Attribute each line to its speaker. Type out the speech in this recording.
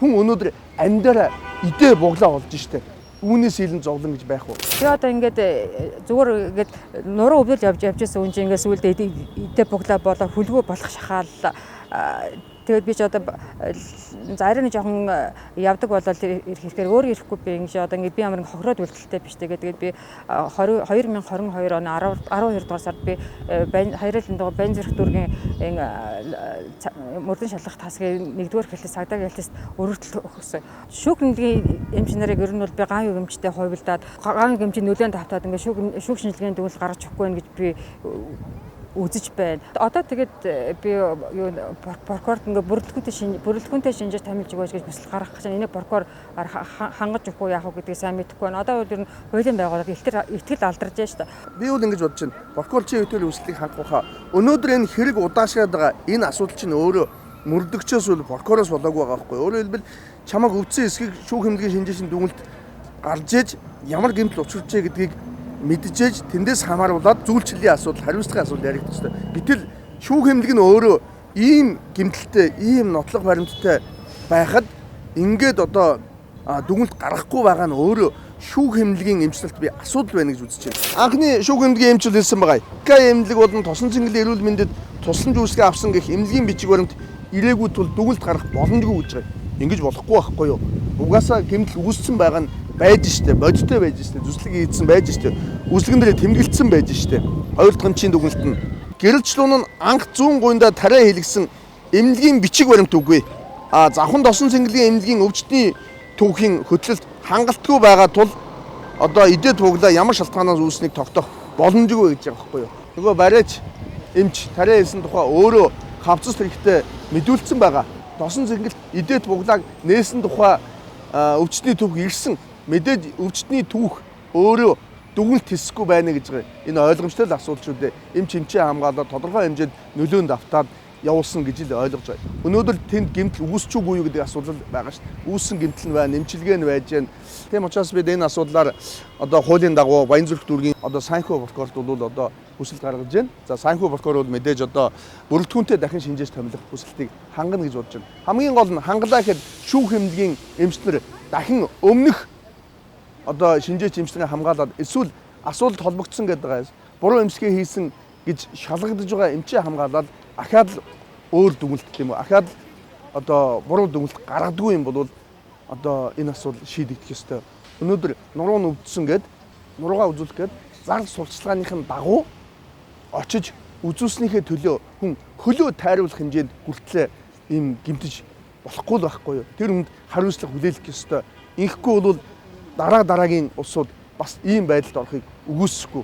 Speaker 1: Хүн өнөөдөр амьдараа идээ буглаа болж штэ. Үүнээс илэн зовлон гэж байх уу?
Speaker 2: Би одоо ингээд зүгээр ингээд нуруу өвдөл явж явж байсан хүн чинь ингээд сүүлдээ идэ буглаа болоо хүлгүү болох шахаал. Тэгээд би ч одоо за арай нэг жоохон явдаг болол ирэхээр өөр ирэхгүй би ингэж одоо ингээд би ямар нэг хохироод үлдэлтэй биш. Тэгээд би 20 2022 оны 10 12 дугаар сард би Хоёрын дугаар Баянзүрх дүүргийн мөрдөн шалгах тасгийн 1-р хэлтэс цагдаагийн хэлтэст өргөдөл өгсөн. Шүүх нэлгийн эмч нарыг ер нь бол би ган юг эмчтэй хувилдаад ган юг эмчийн нөлөөнд тавтаад ингээд шүүх шинжилгээний дүгнэлт гаргаж өгөхгүй байх гэж би үзэж байна. Одоо тэгээд би юу прокурорт ингээд бүрэлдэхүүнтэй шинжиж томилж өгөөч гэж хүсэл гаргах гэж байна. Энийг прокурор хангаж өгөх үү яах вэ гэдгийг сайн мэдэхгүй байна. Одоо бол ер нь хуулийн байгууллага итгэл алдарж байна шүү дээ.
Speaker 1: Би бол ингэж бодож байна. Прокурор чи хэвтэл хүслийг хангах байхаа. Өнөөдөр энэ хэрэг удаашраад байгаа энэ асуудал чинь өөрөө мөрдөгчөөс үл прокуроос болоогүй байгаа байхгүй. Өөрөөр хэлбэл чамайг өвдсөн эсхийг шүүх хэмнэлгийн шинжээшин дүгнэлт гарч ээж ямар гэмтэл учирчээ гэдгийг мэдчихэж тэндээс хамааруулаад зүйлчлийн асуудал, хариуцлагын асуудал яригдах хэрэгтэй. Гэтэл шүүх хэмнэлэг нь өөрөө ийм гэмтэлтэй, ийм нотлох баримттай байхад ингээд одоо дүгнэлт гаргахгүй байгаа нь өөрөө шүүх хэмнэлгийн эмчлэлт би асуудал байна гэж үзэж байна. Анхны шүүх хэмнэлгийн эмчил хэлсэн байгаа. К эмнэлэг болон тосон цэнгэлийн эрүүл мэндэд тусламж үйлчлэгээ авсан гэх эмнэлгийн бичиг баримт ирээгүй тул дүгнэлт гаргах боломжгүй гэж байгаа. Ингэж болохгүй байхгүй юу? Угаасаа гэмтэл үүссэн байгаа нь байж штэ, бодиттой байж штэ, зүслэг хийдсэн байж штэ, үслэгэн дээр тэмдэглэсэн байж штэ. Хоёр дахь эмчийн дүгнэлт нь гэрэлчлүүн нь анх зүүн гуйндаа тариа хийлгэсэн эмнэлгийн бичиг баримт үгүй. А завхан досон цэнгэлийн эмнэлгийн өвчтний түүхийн хөтлөлт хангалтгүй байгаа тул одоо идэ туглаа ямар шалтгаанаас үүснийг тогтоох боломжгүй гэж байгаа байхгүй юу? Нөгөө бариач эмч тариа хийсэн тухай өөрөө хавцас хэрэгтэй мэдүүлсэн байгаа. Досон цэнгэлт идэт буглааг нээсэн тухай өвчтний түүх ирсэн. Мэдээж өвчтний түүх өөрөө дүгнэлт хийсгүй байна гэж байгаа. Энэ ойлгомжтой л асуудал шүү дээ. Эмч эмчээ хамгаалаад тодорхой хэмжээнд нөлөөнд автаад явуулсан гэж л ойлгож байгаа. Өнөөдөр тэнд гэмтэл үүсч үгүй юу гэдэг асуудал байгаа шүү дээ. Үүссэн гэмтэл нь байна, эмчилгээ нь байж байна. Тийм учраас бид энэ асуудлаар одоо хуулийн дагуу Баянзүрх дүүргийн одоо Санхүү прокурорт бол одоо хүсэлт гаргаж байна. За Санхүү прокурор бол мэдээж одоо бүрэлдэхүүнтэй дахин шинжээж томилох хүсэлтийг хангана гэж бодож байна. Хамгийн гол нь хангалаа гэхэд шүүх хэмнэлгийн эмчнэр дахин өмнөх одоо шинжээч эмчнэрийг хамгаалаад эсвэл асуудалд холбогдсон гэдэг байгаа буруу эмчилгээ хийсэн гэж шалгагдаж байгаа эмчээ хамгаалаад ахаад л өөр дүгнэлт гэх юм уу ахаад л одоо буруу дүгнэлт гаргадаггүй юм бол одоо энэ асуудал шийдэгдэх ёстой. Өнөөдөр нуруу нь өвдсөн гэд нуруугаа үзүүлэх гээд зар сурталчилгааных нь дагуу очиж үзүүлснийхээ төлөө хүн хөлөө тайруулах хэмжээнд хүртлээ ийм гэмтэж болохгүй л байхгүй юу. Тэр хүнд хариуцлага хүлээлгэх ёстой. Ингэхгүй бол дараа дараагийн улсууд бас ийм байдалд орохыг үгүйсэхгүй.